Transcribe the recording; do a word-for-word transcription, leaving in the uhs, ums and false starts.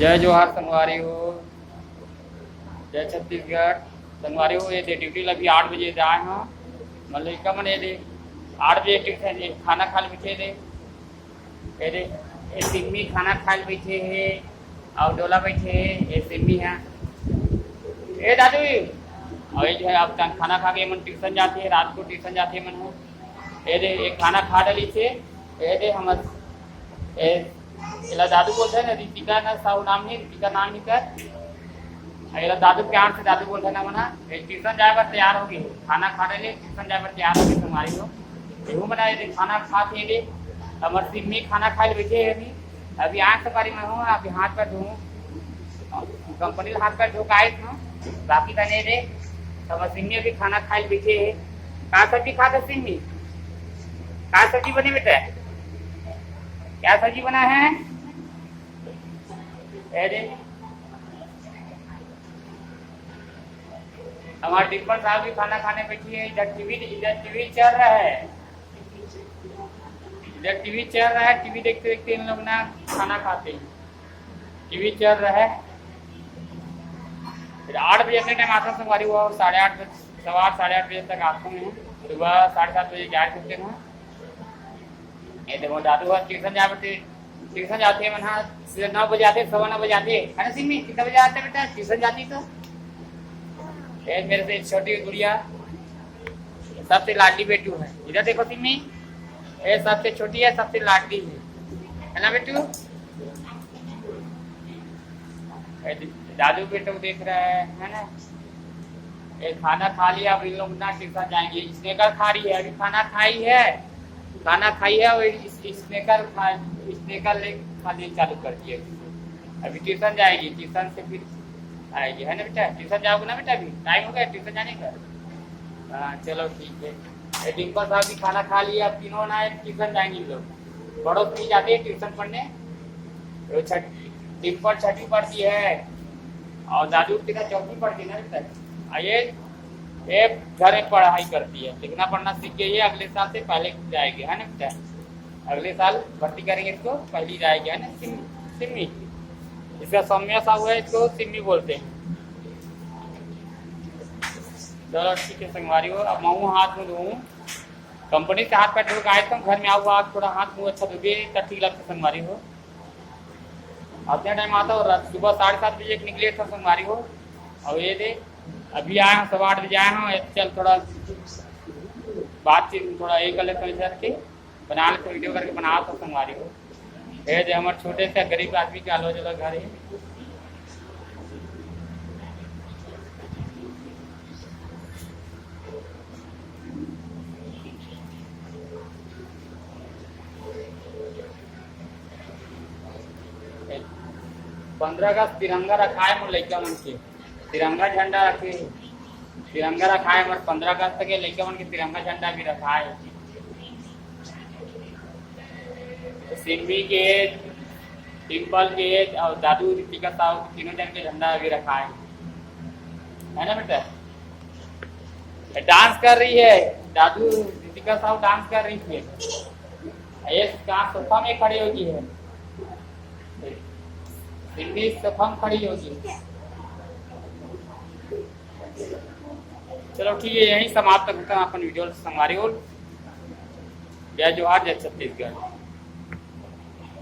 जय जोहार संगवारी हो, जय छत्तीसगढ़। संगवारी हो, ये दे ड्यूटी ल अभी आठ बजे जाए हंव। मन लइका मन ये दे आठ बजे ट्यूशन, ये खाना खाए ल बैठे दे। ये दे, ये सिम्मी खाना खाए ल बैठे हे, अउ डोला बैठे हे, ये सिम्मी हे। ए दादू, अउ ये जो है, अब तक खाना खा के मन ट्यूशन जाथे, रात को ट्यूशन जाथे मन हो। ये दे, ये खाना खा डलिस हे, ये दे हमर, ये, एला दादू बोलथे ना, रितिका ना, साहू नाम हे, रितिका नाम हे कर। अउ एला दादू प्यार से दादू बोलथे ना मना, ये ट्यूशन जाए बर तैयार हो गे, खाना खा डले, ट्यूशन जाए बर तैयार हो गे, संगवारी हो। एहू मना ये दे खाना खात हे दे, हमर सिम्मी खाना खाए ल बैठे हे अभी। अभी आंख से पारी में हूँ, अभी हाथ पैर धोऊँ, कंपनी ल हाथ पैर धो के आए हूँ, बाकी तने दे, हमर सिम्मी अभी खाना खाए ल बैठे हे। का सब्जी खात हे सिम्मी? का सब्जी बने बेटा? क्या सब्जी बना है? अरे, हमारे डिम्पल साहब भी खाना खाने बैठी है। इधर टीवी, इधर टीवी चल रहा है, इधर टीवी चल रहा है। टीवी देखते देखते इन लोग ना खाना खाते हैं। टीवी चल रहा है। फिर आठ बजे के टाइम आता हूँ संगवारी हो, साढ़े आठ बजे, सवा आठ, साढ़े आठ बजे तक आता हूँ। सुबह साढ़े सात बजे गैस उठते हैं। ये देखो दादू आज ट्यूशन जा बते, ट्यूशन जाते हैं मन हा, सीधा नौ बजे आते, सवा नौ बजे आते, है ना सिम्मी? कितना बजे आते बेटा ट्यूशन जाती तो? ये मेरे से छोटी गुड़िया, सबसे लाडली बेटू है। इधर देखो सिम्मी, ये सबसे छोटी है, सबसे लाडली है, है ना बेटू? ये दादू बेटू देख रहा है, है ना? ये खाना खा लिया, अब इन लोग ना ट्यूशन जाएंगे। स्नैकर खा रही है, अभी खाना खाई है, खाना खाई है और इस स्नैकर खा, स्नैकर ले खाने चालू कर दिए। अभी ट्यूशन जाएगी, ट्यूशन से फिर आएगी, है ना बेटा? ट्यूशन जाओगे ना बेटा? अभी टाइम हो गया ट्यूशन जाने का। हाँ चलो ठीक है। ये डिम्पल साहब भी खाना खा लिया, अब तीनों ना ट्यूशन जाएंगे इन लोग। बड़ों भी जाते हैं ट्यूशन पढ़ने। वो छठ, डिम्पल छठी पढ़ती है और दादू के साथ चौथी पढ़ती है ना बेटा। और ये, ये घर में पढ़ाई करती है, लिखना पढ़ना सीख गई है, अगले साल से पहले जाएगी, है ना बेटा? अगले साल भर्ती करेंगे इसको, पहली जाएगी, है ना सिम्मी, सिम्मी। इसका सौम्या साहू है, इसको सिम्मी बोलते हैं। चलो ठीक है संगवारी हो, अब मैं हाथ में धोऊँ। कंपनी से हाथ पैर धो के आए तो घर में आऊँ, आज थोड़ा हाथ मुँह अच्छा धोबे तब ठीक लगता संगवारी हो। अपने टाइम आता हूँ, रात सुबह साढ़े सात बजे निकले था संगवारी हो। और ये दे, अभी आए हैं, सवा आठ बजे आए हैं, चल थोड़ा बातचीत, थोड़ा ये कर लेते हैं, इधर के बना लेते, वीडियो करके बना तो संगवारी हो। ये दे हमारे छोटे से गरीब आदमी के अलो जलो घर है। पंद्रह अगस्त तिरंगा रखाए मोर लइका मन के, तिरंगा झंडा रखे, तिरंगा रखाए मोर पंद्रह अगस्त के लइका मन के तिरंगा झंडा भी रखाए। सिम्मी के, डिम्पल के और दादू रितिका साहू तीनों जन के झंडा अभी रखाए, है ना बेटा? डांस कर रही है दादू, रितिका साहू डांस कर रही है। ये कहाँ सोफा में खड़ी होगी है, सिम्मी सोफा में खड़ी होगी। चलो ठीक है, यहीं समाप्त करते हैं अपन वीडियो संगवारी हो। जय जोहार, जय छत्तीसगढ़।